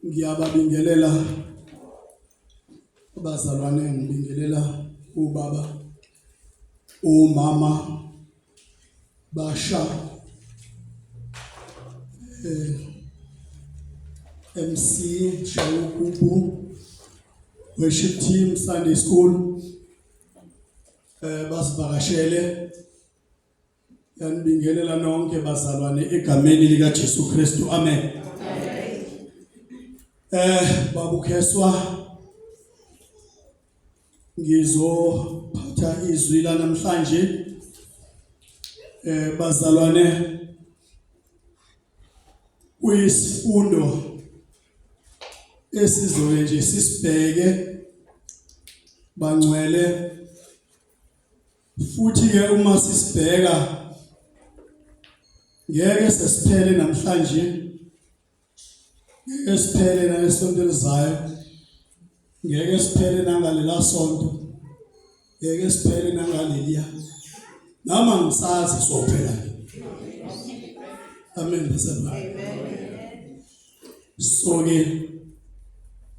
Ngiyababingelela abazalwane, ngibingelela ubaba, umama basha MC Shawukubu worship team Sunday school basivakashele. Yanibingelela nonke bazalwane egameni lika Jesu Kristu. Amen. Babukheswa ngizophatha izwi la namhlanje. Bazalwane kuyisifundo esizoke nje sisibheke bangcwele. Futhi ke uma sisibheka ngeke sesiphele namhlanje, ngeke siphele nalesonto elizayo, ngeke siphele nangalela sonto, ngeke siphele nangaleliya, noma ngisazi sophela. Amen bazalwane. So ke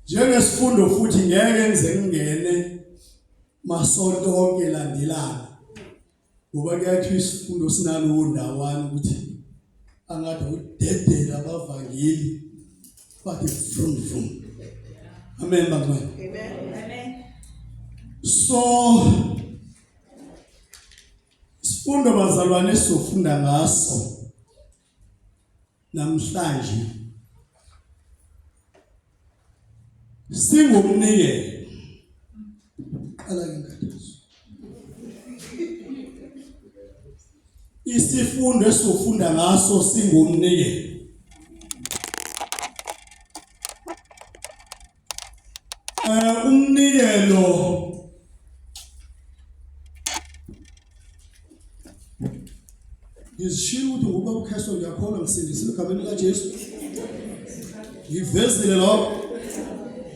njengesifundo futhi ngeke ngize ngingene masonto onke landelana, ngoba kuyathiwa isifundo sinalowo ndawana ukuthi angathi udedela abavangeli bathi vrum vrum. Amen bangcwele. Amen. So isifundo bazalwane sizofunda ngaso namhlanje singumnikelo. Qala ke nkathazo. Isifundo esizofunda ngaso singumnikelo. Umnikelo ngizishilo ukuthi ngoba uKristu ngiyakholwa ngisindisiwe egameni likaJesu. Ngivezile lokho.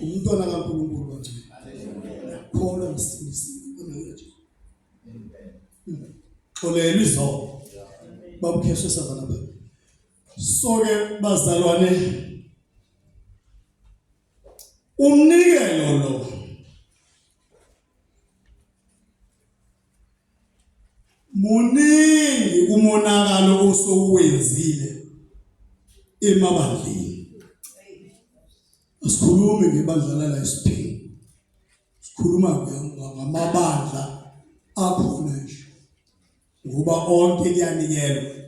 Umntwana kaNkulunkulu bangcwele. Ngiyakholwa ngisindisiwe egameni likaJesu. Xolelwa izono. Baba uKristu savana baba. So-ke bazalwane umnikelo lo muningi umonakalo osowenzile emabandleni. Asikhulumi ngebandla lala esiphini, sikhuluma ngamabandla akhona nje, ngoba onke kuyanikelwa.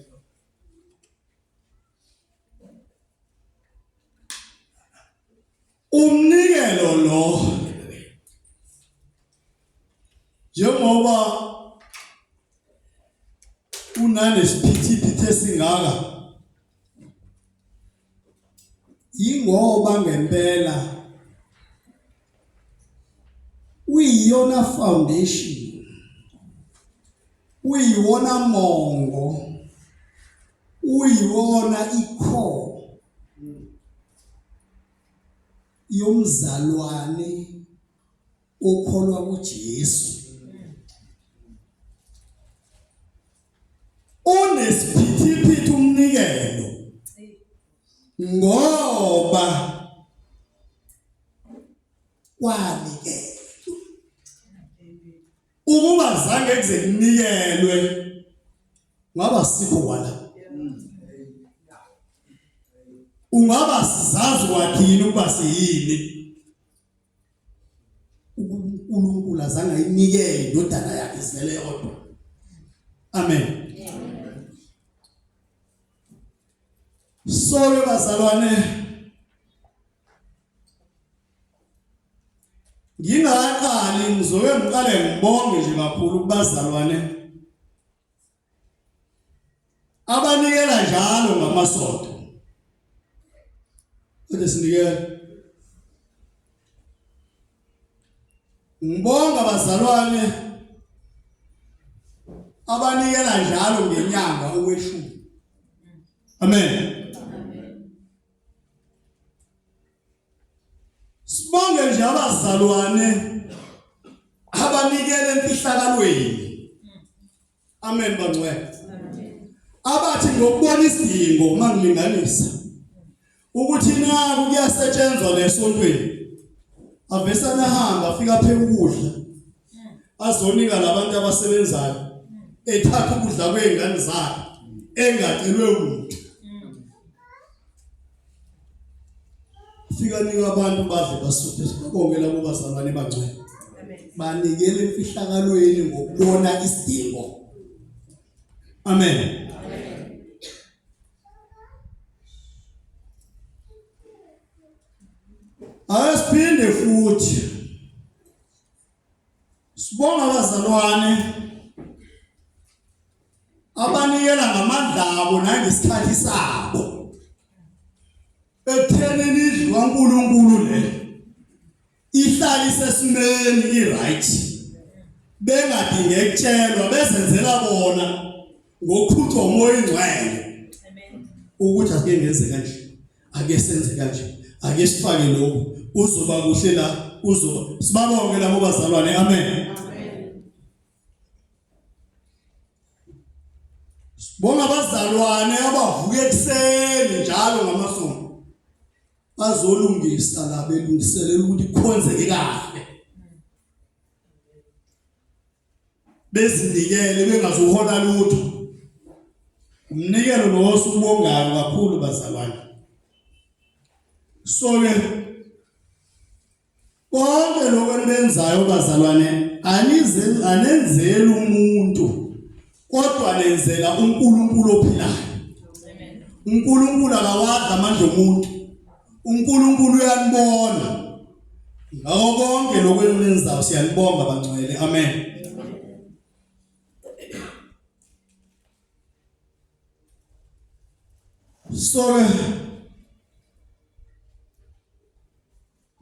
Umnikelo lo njengoba unalesiphithiphithi esingaka yingoba ngempela uyiyona foundation, uyiwona mongo, uyiwona icore yomzalwane okholwa kuJesu. Unesiphithiphithi umnikelo ngoba kwanikelwa. Ukuba zange kuze kunikelwe ngaba sikho kwala, ungaba sizazi kwathini ukuba siyini. uNkulunkulu azange ayinikele indodana yakhe izele yodwa. Amen. So bazalwane, ngingaqali ngizoke ngiqale ngibonge nje kakhulu kubazalwane abanikela njalo ngamasonto. Kodwa sinikela, ngibonga abazalwane abanikela njalo ngenyanga okweshumi. Amen. Sibonge nje abazalwane. Abazalwane abanikele emfihlakalweni. Amen bangcwele. Abathi ngokubona isidingo mangilinganisa ukuthi naku kuyasetshenzwa lesontweni. Avesana hamba afika apheka ukudla. Azonika labantu abasebenzayo ethatha ukudla kwezingane zakhe engacelwe umuntu. Fika nika abantu badle basuthe sibonge labo bazalwane bangcwele. Banikele emfihlakalweni ngokubona isidingo. Amen. Asiphinde futhi sibonga abazalwane abanikela ngamandla abo nangesikhathi sabo ekuthenini indlu kaNkulunkulu le ihlale isesimeni i-right bengadinge kutshelwa bezenzela bona ngokuqhutshwa umoya ingcwele ukuthi ake ngenze kanje ake senze kanje ake sifake lokhu uzoba kuhle la uzoba sibabonge labo bazalwane amen. Bonga abazalwane abavuka ekuseni njalo ngamasonto bazolungisa la belungiselela ukuthi kukhonzeke kahle bezinikele bengazuhola lutho umnikelo lo osubongayo kakhulu bazalwane so ke Konke lokho enibenzayo bazalwane anize anenzeli umuntu kodwa nenzela uNkulunkulu ophilayo. uNkulunkulu akawadla amandla omuntu. uNkulunkulu uyanibona. Ngakho konke lokho enikwenzayo siyanibonga bangcwele. Amen. So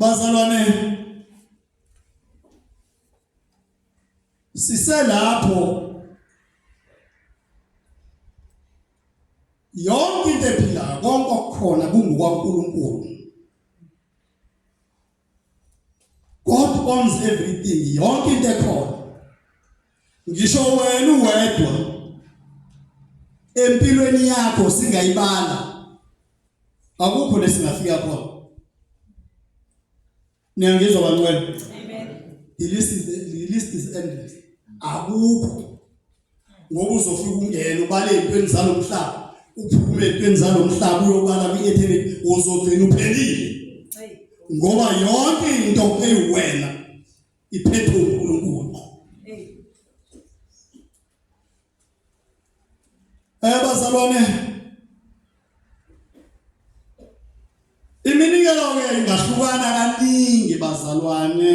Bazalwane siselapho yonke into ephilayo konke okukhona kungukwaNkulunkulu. God owns everything, yonke into ekhona. Ngisho wena uwedwa empilweni yakho singayibala akukho lesingafika khona. Niyangizwa bangcwele? Amen. The list is endless. Akukho. Ngoba uzofika ungene ubale ezintweni zalomhlaba, uphume ezintweni zalomhlaba uyobala kwi-eternity uzogcina uphelile. Ngoba yonke into eyiwena iphethwe uNkulunkulu. Bazalwane iminikelo ke ingahlukana kaningi bazalwane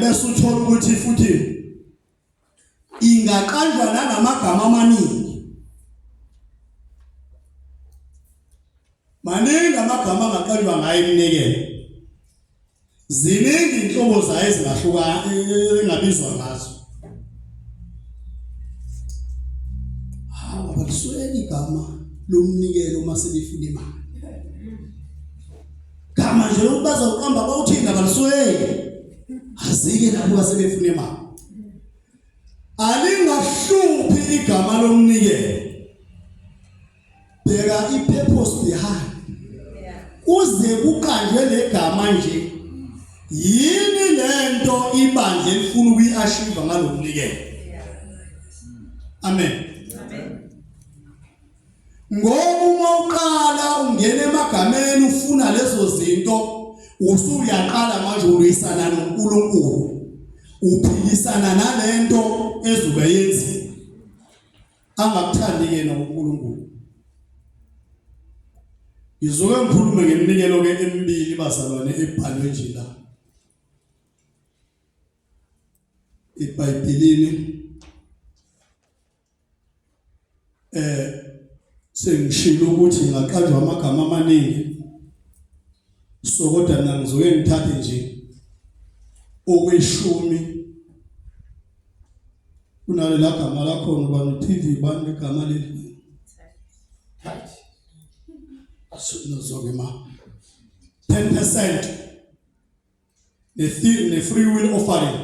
bese uthola ukuthi futhi ingaqanjwa nangamagama amaningi maningi amagama angaqanjwa ngayo iminikelo ziningi inhlobo zayo ezingahluka engabizwa ngazo hawu abalisweli igama lomnikelo uma sebefuna imali gama nje lokuthi bazawuqamba bawuthini abalisweli azike labo basebefuna imali alingahluphi igama lomnikelo bheka i-purpose behind kuze kuqanjwe legama nje yini lento ibandla elifuna ukuyi-ashiva ngalomnikelo amen ngoba uma uqala ungena emagameni ufuna lezo zinto usuyaqala manje ulwisana noNkulunkulu uphikisana nalento ezobe yenziwa angakuthandi yena uNkulunkulu. Ngizoke ngikhulume ngeminikelo ke emibili bazalwane ebhalwe nje la eBhayibhelini sengishilo ukuthi ngaqanjwa amagama amaningi so kodwa mina ngizoke ngithathe nje okweshumi kunalela gama lakhona ubani TV bani igama leli asunozoke ma 10% ne free will offering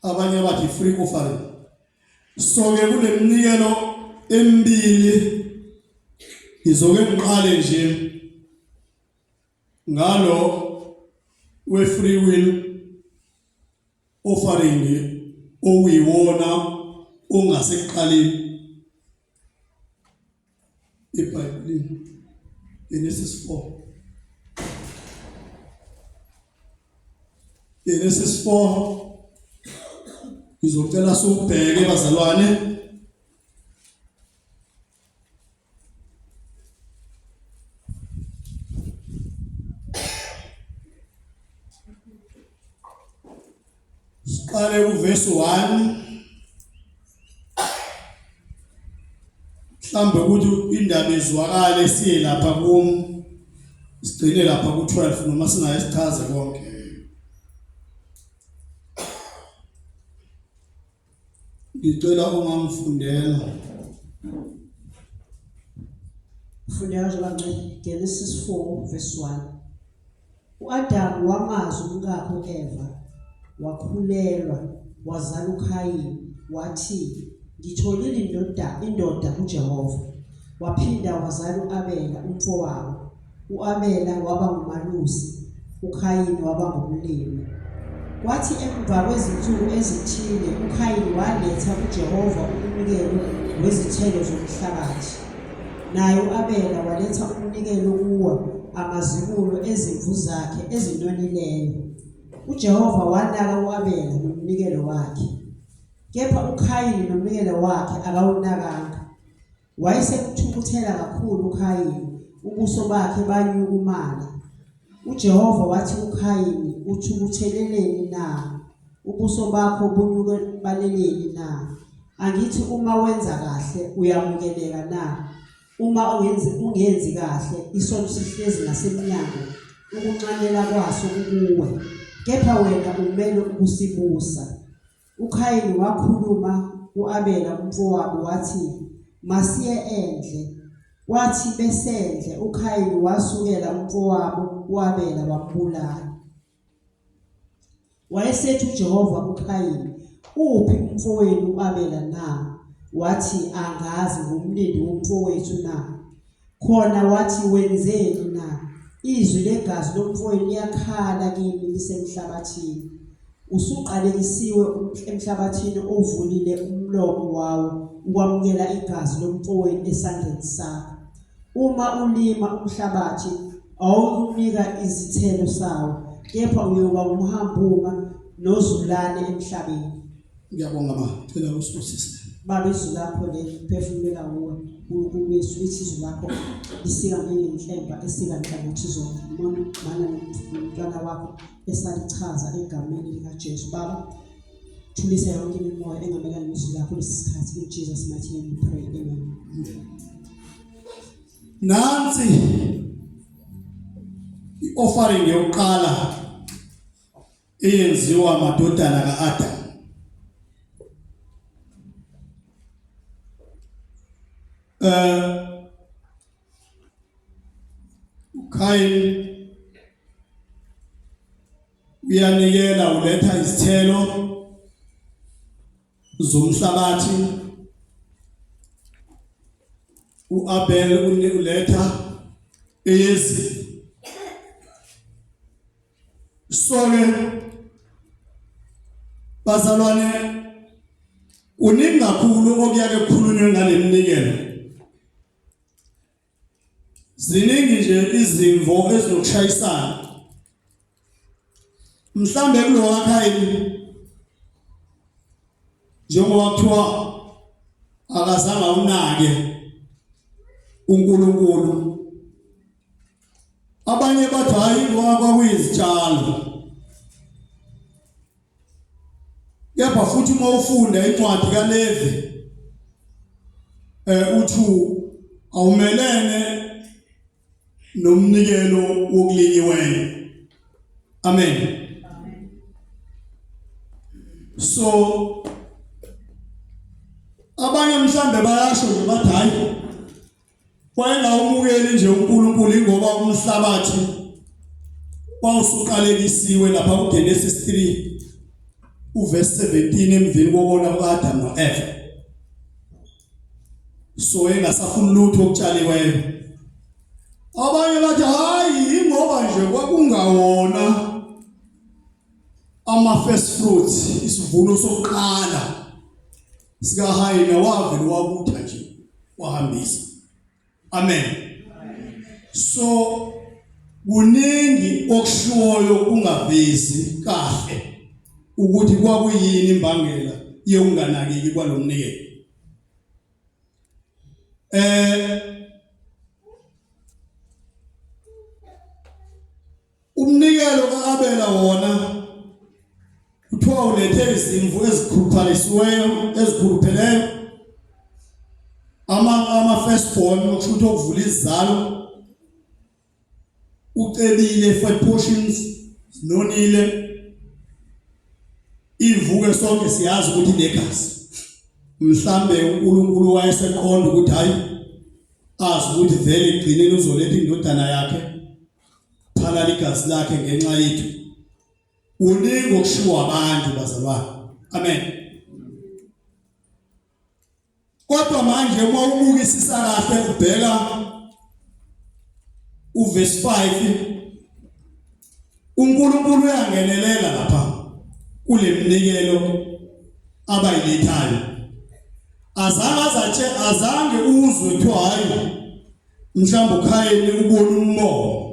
abanye bathi free offering so ke kuleminikelo emibili ngizoke ngiqale nje ngalo we free will offering okuyiwona ongasekuqaleni eBhayibhelini Genesis 4 Genesis 4 ngizocela siwubheke bazalwane Siqale kuvesi 1 mhlambe ukuthi indaba izwakale siye lapha kum sigcine lapha ku-12 noma singaye sichaze konke Ngicela ungangifundela. Fundeka nje kancane Genesis 4 verse 1. U-Adamu wamazi umkakhe u-Eva, wakhulelwa, wazala uKhayini, wathi, Ngitholile indoda indoda kuJehova. Waphinda wazala u-Abela umfowabo. U-Abela waba ngumalusi, uKhayini waba ngumlimi. Kwathi emva kwezinsuku ezithile uKhayini waletha kuJehova umnikelo wezithelo zomhlabathi. Naye u-Abela waletha umnikelo kuwo amazibulo ezimvu zakhe ezinonileyo. UJehova wanaka u-Abela nomnikelo wakhe, kepha uKhayini nomnikelo wakhe akawunakanga. Wayesemthukuthela kakhulu uKhayini, ubuso bakhe banyukumala. UJehova wathi kuKhayini, Uthukutheleleni na? Ubuso bakho bunyukubaleleni na? Angithi uma wenza kahle uyamukeleka na? Uma ungenzi ungenzi kahle, isono sihlezi ngasemnyango, ukunxanela kwaso kukuwe, kepha wena umele ukusibusa. UKhayini wakhuluma ku-Abela umfowabo wathi, Masiye endle. Kwathi besendle uKhayini wasukela umfowabo u-Abela wambulala. Wayesethi uJehova kuKhayini, Uphi umfowenu u-Abela na? Wathi, Angazi, ngumlindi womfowethu na? Khona wathi, Wenzeni na? Izwi legazi lomfowenu liyakhala kimi lisemhlabathini. Usuqalekisiwe emhlabathini ovulile umlomo wawo ukwamukela igazi lomfowenu esandleni sakho. Uma ulima umhlabathi awukunika izithelo sawo, kepha uyoba ngumhambuma nozulane emhlabeni. Ngiyabonga ma, cela usibusise. Baba izwi lakho leli phefumulela kuwe uNkulunkulu wethu lithi izwi lakho lisika njengenhlemba esika nhlangothi zonke mana mana nomntwana wakho esalichaza egameni likaJesu baba thulisa yonke imimoya engamelana nezwi lakho lesi sikhathi in Jesus mighty name we pray amen Nansi i-offering yokuqala eyenziwa amadodana ka-Adam. Eh uKain uyanikela uletha izithelo zomhlabathi uAbel uletha eyezimvu So-ke bazalwane kuningi kakhulu okuyake kukhulunywe ngale minikelo. Ziningi nje izimvo ezinokushayisana. Mhlambe kulo waKhayini njengoba kuthiwa akazange awunake uNkulunkulu Abanye bathi hayi ngoba kwakuyizitshalo. Kepha futhi uma ufunda incwadi kaLevi eh uthu awumelene nomnikelo wokulinyiweyo. Amen. So abanye mhlambe bayasho nje bathi hayi wayengawumukeli nje uNkulunkulu ingoba umhlabathi Wawusuqalekisiwe lapha kuGenesis 3 uverse 17 emveni kokona kukaAdam noEva. So engasafuni lutho okutshaliweyo. Abanye bathi hayi ingoba nje kwakungawona ama first fruits isivuno sokuqala sikaHayina wavele wabutha nje wahambisa. Amen. So kuningi okushiwoyo kungavezi kahle ukuthi kwakuyini imbangela yokunganakeki kwalomnikelo. Eh Umnikelo kaAbela wona kuthiwa ulethe izimvu ezikhuluphalisiweyo ezikhulupheleyo ama ama first born okusho ukuthi okuvula izizalo ucebile fat portions zinonile imvuke sonke siyazi ukuthi inegazi mhlambe uNkulunkulu wayeseqonda ukuthi hayi azi ukuthi vele egcineni uzoletha indodana yakhe phalala igazi lakhe ngenxa yethu kuningi okushiwo abantu bazalwane amen kodwa manje uma ubukisisa kahle ubheka uverse 5 uNkulunkulu uyangenelela lapha kule mnikelo abayilethayo azange azatshe azange uzwe kuthiwa hayi mhlawumbe uKhayini ubona umbono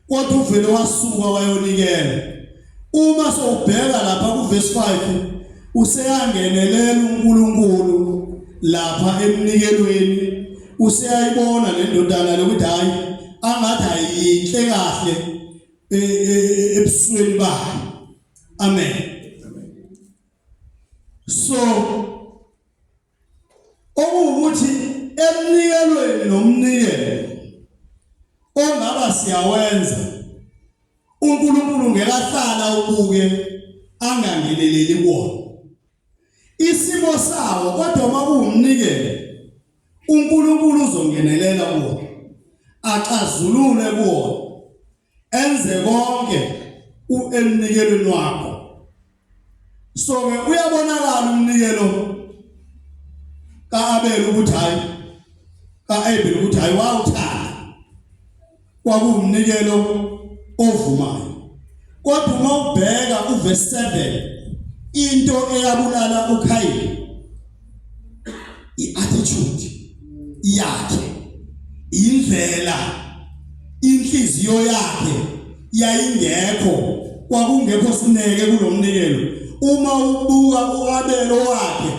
kodwa uvele wasuka wayonikela uma sowubheka lapha kuverse 5 useyangenelela uNkulunkulu lapha emnikelweni useyayibona le ndodana lokuthi hayi angathi ayinhle kahle e, e, e, ebusweni bayo amen so Okuwukuthi emnikelweni nomnikelo ongaba siyawenza uNkulunkulu ngeke ahlala ubuke angangeneleli kuwona isimo sawo kodwa uma kuwumnikelo uNkulunkulu uzongenelela kuwona axazulule kuwona enze konke emnikelweni wakho so ke uyabonakala umnikelo kaAbel ukuthi hayi kaAbel ukuthi hayi wawuthanda kwakuwumnikelo ovumayo kodwa uma ubheka uverse 7 into eyabulala uKhayini iattitude yakhe indlela inhliziyo yakhe yayingekho kwakungekho sineke kulomnikelo uma ubuka uAbelo wakhe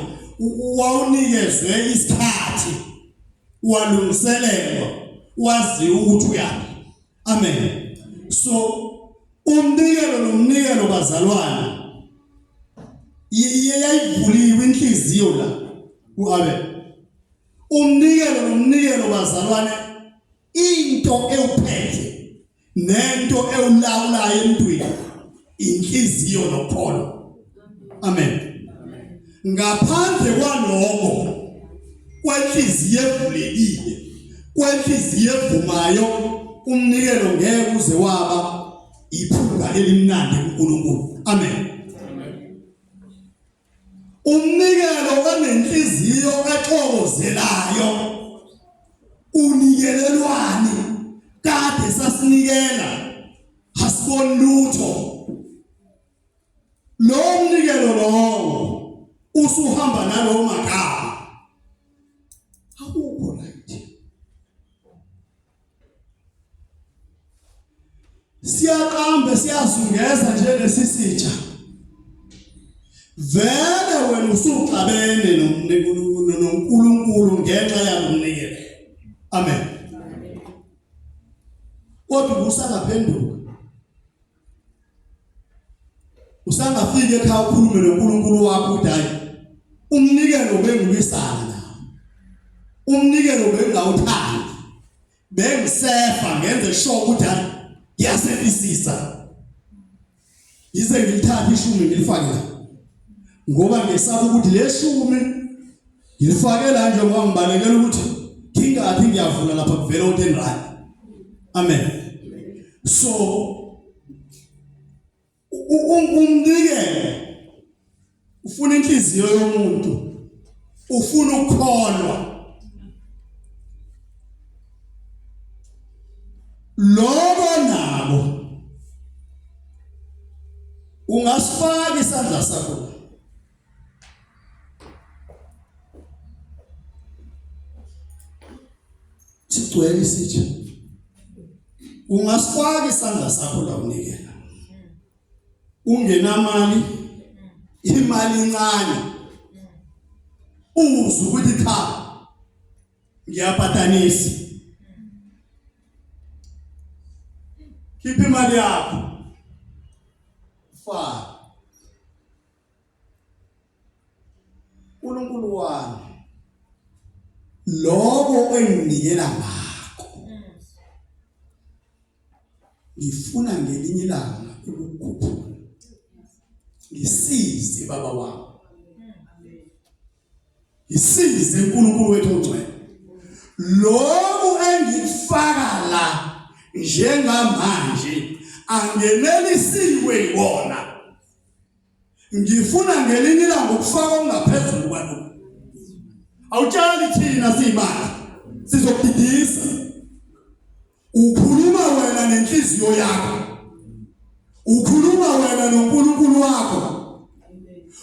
wawunikezwe isikhathi walungiselelwa waziwa ukuthi uyaphi amen so umnikelo nomnikelo bazalwane yayivuliwe inhliziyo la kuAbel umnikelo nomnikelo bazalwane into ewuphethe nento ewulawulayo emntwini inhliziyo nokholo amen ngaphandle kwaloko kwenhliziyo evulekile kwenhliziyo evumayo umnikelo ngeke uze waba iphunga elimnandi kuNkulunkulu amen Umnikelo onenhliziyo exokozelayo unikelelwani kade sasinikela asiboni lutho lo mnikelo lowo usuhamba nalowo magama akukho right Siyaqamba siyazungeza nje lesi sitsha. Vele wena usuxabene noNkulunkulu ngenxa yalomnikelo. Amen. Kodwa usangaphenduka. Usangafika ekhaya ukhulume noNkulunkulu wakho uthi hayi umnikelo bengilwisana nawo. Umnikelo bengawuthandi. Bengisefa ngenze sure ukuthi hayi ngiyasefisisa. Yize ngilithathe ishumi ngilifake la. Ngoba ngesaba ukuthi leshumi ngilifake la nje ngoba ngibalekela ukuthi ngingathi ngiyavula lapha kuvela u10 rand. Amen. So Umnikelo ufuna inhliziyo yomuntu, ufuna ukukholwa. Lokho nabo ungasifaka isandla sakho sigcwele isitsha, ungasifaka isandla sakho la unikela ungenamali, imali incane, uzwe ukuthi cha, ngiyapatanisa. Khipha imali yakho, faka. uNkulunkulu wami, lokho enginikela ngakho ngifuna ngelinye ilanga ukukhuphula, ngisize baba wami, ngisize uNkulunkulu wethu ongcwele. Lokhu engikufaka la njengamanje angenelisiwe yikona, ngifuna ngelinye ilanga ukufaka okungaphezulu kwalokhu. Awutshali, thina siyibandla sizokudidisa. Ukhuluma wena nenhliziyo yakho, ukhuluma wena noNkulunkulu wakho,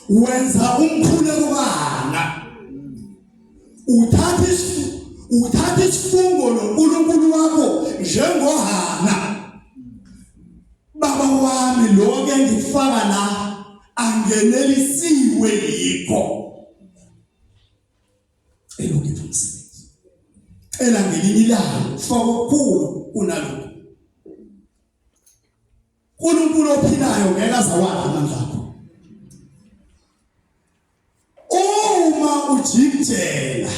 wenza umkhuleko kaHana, uthatha isifungo noNkulunkulu wakho njengoHana. Baba wami, lo ke ngifaka la angenelisiwe yikho. Cela ungiphe umsebenzi, cela ngelinye ilanga ufaka okukhulu kunalokho. uNkulunkulu ophilayo ngeke azawadla amandla akho uma ujikijela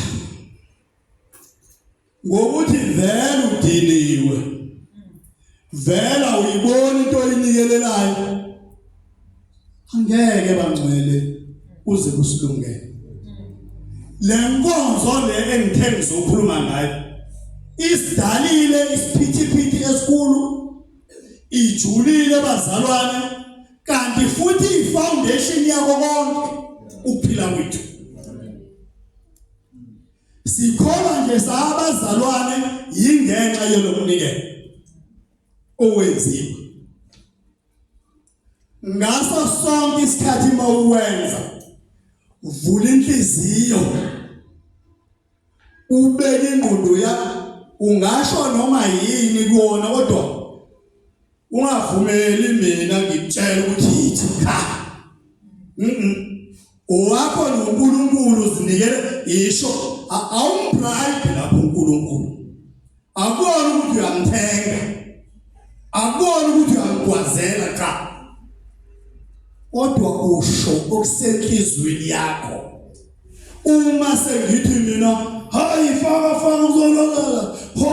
ngokuthi vele udiniwe, vela uyibona into oyinikelelayo. Angeke bangcwele uze kusilungele. Le nkonzo le engithe ngizokhuluma ngayo isidalile isiphithiphithi esikhulu, ijulile bazalwane, kanti futhi ifoundation yako konke ukuphila kwethu. Sikholwa nje sabazalwane yingenxa yelomnikelo owenziwa. Ngaso sonke isikhathi mawuwenza, vula inhliziyo, ubeke ingqondo yakho. Ungasho noma yini kuwona, kodwa ungavumeli mina ngikutshela ukuthi yithi cha. Owakho noNkulunkulu, uzinikele, isho. Awumbribe lapho uNkulunkulu. Akubona ukuthi uyamthenga, akubona ukuthi uyamgwazela, cha, kodwa usho okusenhlizweni yakho. Uma sengithi mina, hayi, faka faka, uzolala ho,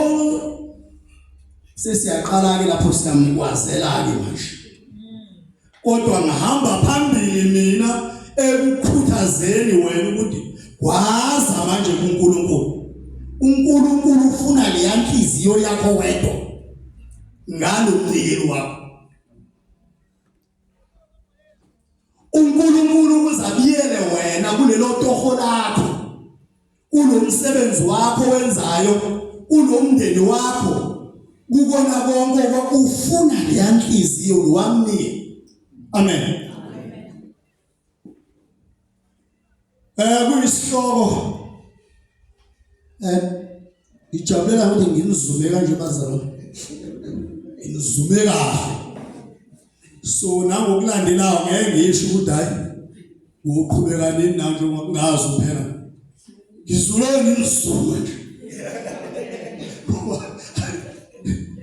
sesiyaqala ke lapho, siyamgwazela ke manje. Kodwa ngihamba phambili mina ekukhuthazeni wena ukuthi gwaza manje kuNkulunkulu. uNkulunkulu ufuna leya nhliziyo yakho wedwa ngalo mnikelo wakho. uNkulunkulu uzabiyele wena kulelo toho lakho, kulomsebenzi wakho wenzayo, kulomndeni wakho, kukona konke ufuna leya nhliziyo wamnike. Amen. Kuyisihloko ngijabulela ukuthi nginizume kanje bazalwane, nginizume kahle. So nangokulandelayo ngeke ngisho ukuthi hayi, ngoqhubeka nini na, njengoba kungazi phela ngizule nginizume nje,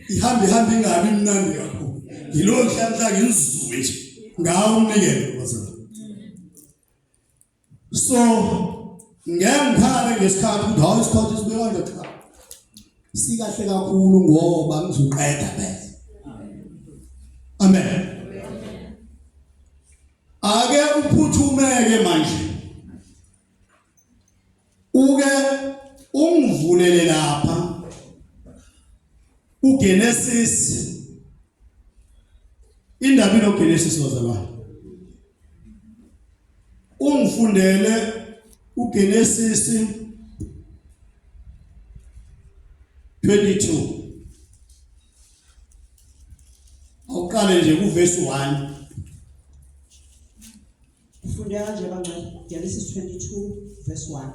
ihambe ihambe ingabi mnandi kakhulu. Ngilo nhlanhla nginizume nje ngawo umnikelo bazalwane. So ngeke ngikhale ngesikhathi ukuthi hawu, isikhathi sibeka kanje. Cha, sikahle kakhulu ngoba ngizoqeda phela. Amen. Ake uphuthumeke manje, uke ungivulele lapha uGenesis. Indaba inoGenesis bazalwane. Ungifundele uGenesis 22. Awuqale nje kuverse 1. Ufundeka kanje bangcwele Genesis 22 verse 1.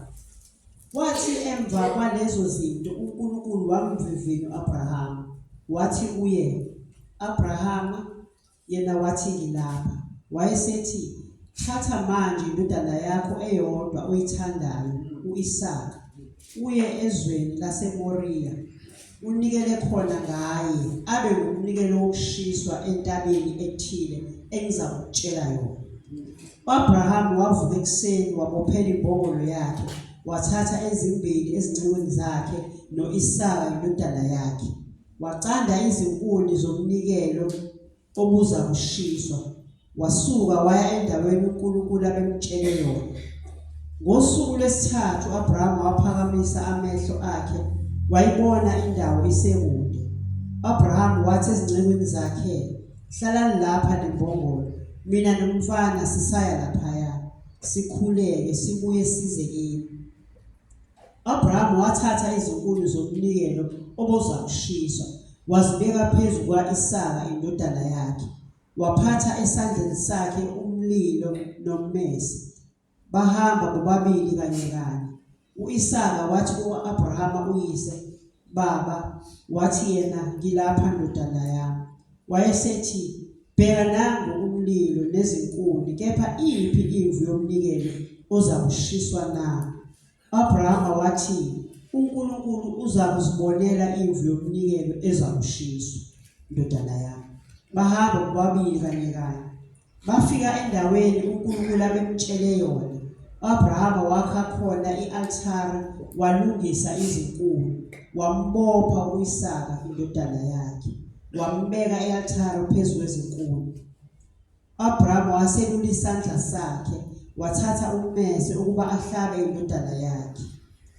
Kwathi emva kwalezo zinto uNkulunkulu wamvivinya u-Abrahama, wathi kuye, Abrahama, yena wathi, Ngilapha. Wayesethi, Thatha manje indodana yakho eyodwa oyithandayo, u-Isaka, uye ezweni laseMoriya, unikele khona ngaye abe ngumnikelo wokushiswa entabeni ethile engizakukutshela yona. U-Abrahamu wavuka ekuseni wabophela imbongolo yakhe, wathatha ezimbili ezincekwini zakhe no-Isaka indodana yakhe. Wacanda izinkuni zomnikelo obuzakushiswa, wasuka waya endaweni uNkulunkulu abemtshele yona. Ngosuku lwesithathu u-Abrahama waphakamisa amehlo akhe wayibona indawo isekude. U-Abrahamu wathi ezincekwini zakhe, Hlalani lapha nembongolo, mina nomfana sisaya laphaya, sikhuleke sibuye size kini. Abraham wathatha izinkuni zomnikelo obuzakushiswa, wazibeka phezu kwa-Isaka indodana yakhe, waphatha esandleni sakhe umlilo nommese. Bahamba bobabili kanye kanye. U-Isaka wathi ku-Abrahama uyise, Baba, wathi yena, Ngilapha ndodana yami. Wayesethi, Bheka nangu umlilo nezinkuni, kepha iphi imvu yomnikelo ozakushiswa na? Abrahama wathi, uNkulunkulu uzakuzibonela imvu yomnikelo ezakushiswa, ndodana yami. Bahamba bobabili kanye kanye. Bafika endaweni uNkulunkulu abemtshele yona. U-Abrahama wakha khona i-altare, walungisa izinkuni, wambopha u-Isaka indodana yakhe, wambeka e-altare phezu kwezinkuni. U-Abrahama waselula isandla sakhe, wathatha ummese ukuba ahlabe indodana yakhe.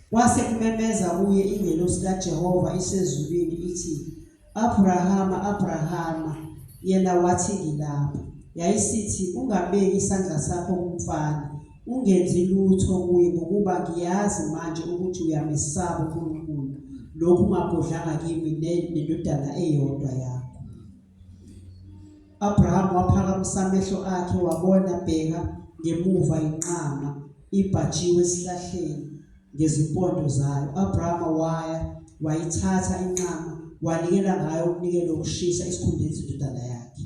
Kwase kumemeza kuye ingelosi kaJehova isezulwini ithi, Abrahama, Abrahama, yena wathi, Ngilapha. Yayisithi, Ungabeki isandla sakho kumfana, ungenzi lutho kuye, ngokuba ngiyazi manje ukuthi uyamesaba uNkulunkulu, lokhu ungagodlanga kimi nendodana eyodwa yakho. Abraham waphakamisa amehlo akhe wabona, bheka, ngemuva inqama ibhajiwe esihlahleni ngezimpondo zayo. Abrahama waya wayithatha inqama wanikela ngayo umnikelo wokushisa esikhundleni sendodana yakhe.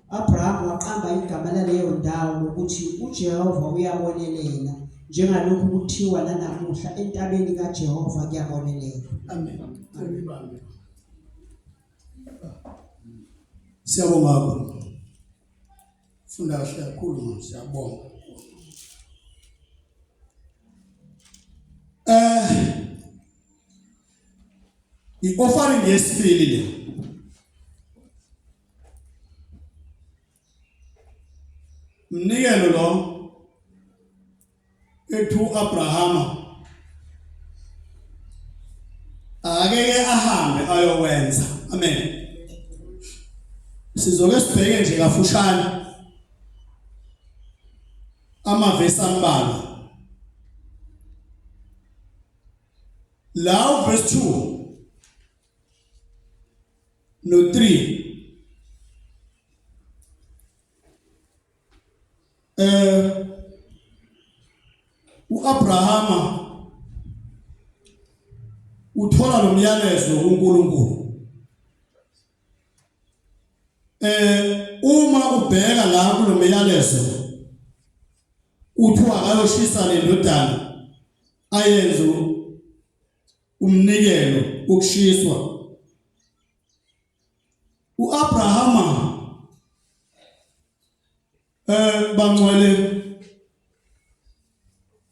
Abraham waqamba igama laleyo ndawo ngokuthi uJehova uyabonelela, njengalokhu kuthiwa nanamuhla entabeni kaJehova kuyabonelela. Amen. Amen. Siyabonga kakhulu. Funda kahle kakhulu mama, siyabonga. Eh i-offering yesibili le. Mnikelo lo ethu Abrahama ake ke ahambe ayowenza amen sizoke sibheke nje kafushane amavesi ambalwa la verse 2 no 3 eh uAbrahama uthola lo myalezo kuNkulunkulu eh uma ubheka la kulomyalezo kuthiwa akayoshisa le ndodana ayenze umnikelo wokushiswa uAbrahama eh bangcwele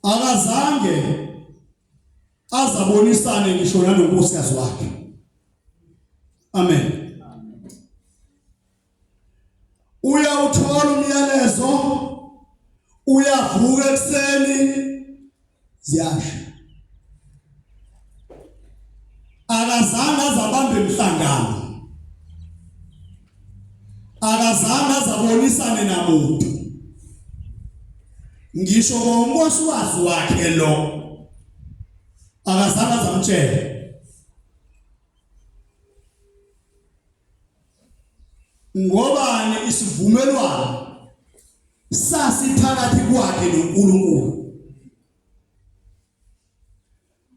akazange azabonisane ngisho nanonkosikazi wakhe amen uyawuthola umyalezo uyavuka ekuseni ziyasha akazange azabambe emhlangano. Akazange azabonisane namuntu. Ngisho ngonkosikazi wakhe lo akazange azamtshele. Ngobani isivumelwano sasiphakathi kwakhe noNkulunkulu.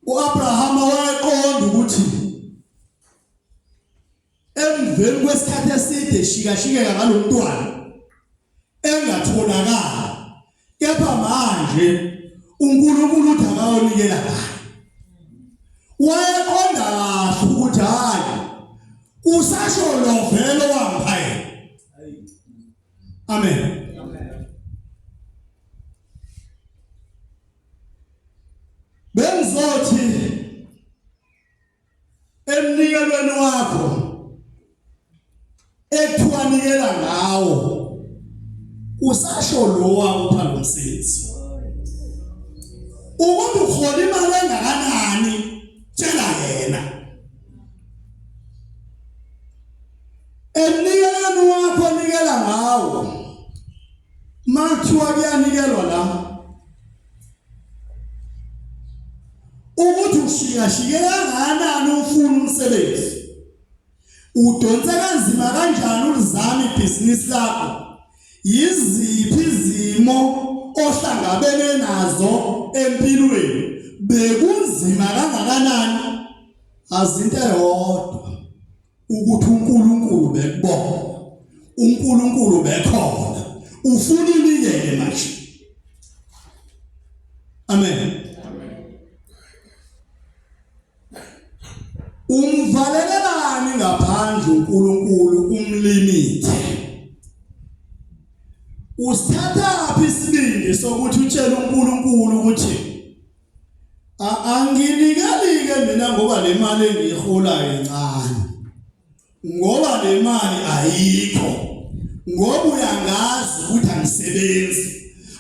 uAbrahama wayeqonda ukuthi emveni kwesikhathi eside shikashikeka ngalomntwana engatholakali kepha manje uNkulunkulu uthi akayonikela ngaye wayeqonda kahle ukuthi hayi usasho lo vele wangipha yena amen bengizothi emnikelweni wakho ekuthiwa nikela ngawo usasho lo wakupha lo msebenzi ukuthi uhola imali engakanani tshela yena emnikelweni wakho nikela ngawo makuthiwa kuyanikelwa la ukuthi ushikashike kangakanani ufuna umsebenzi udonse kanzima kanjani ulizama ibhizinisi lakho yiziphi izimo ohlangabene nazo empilweni bekunzima kangakanani azinto eyodwa ukuthi uNkulunkulu bekubona uNkulunkulu bekhona ufuna unikele manje amen umvalelelani ngaphandle uNkulunkulu umlimithe usithathaphi isibindi sokuthi utshele uNkulunkulu ukuthi Anginikeli ke mina ngoba le mali engiyiholayo incane. Ngoba le mali ayikho. Ngoba uyangazi ukuthi angisebenzi.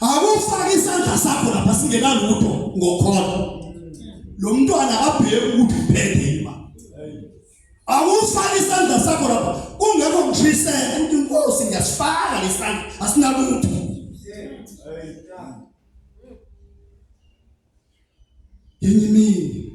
Akufake isandla sakho lapha singenalutho ngokholo. Lo mntwana akabheki ukuthi uphethe imali. Awufake isandla sakho lapha kungekho ngishisela ukuthi inkosi ngiyasifaka lesandla asinalutho. Ngenye imini.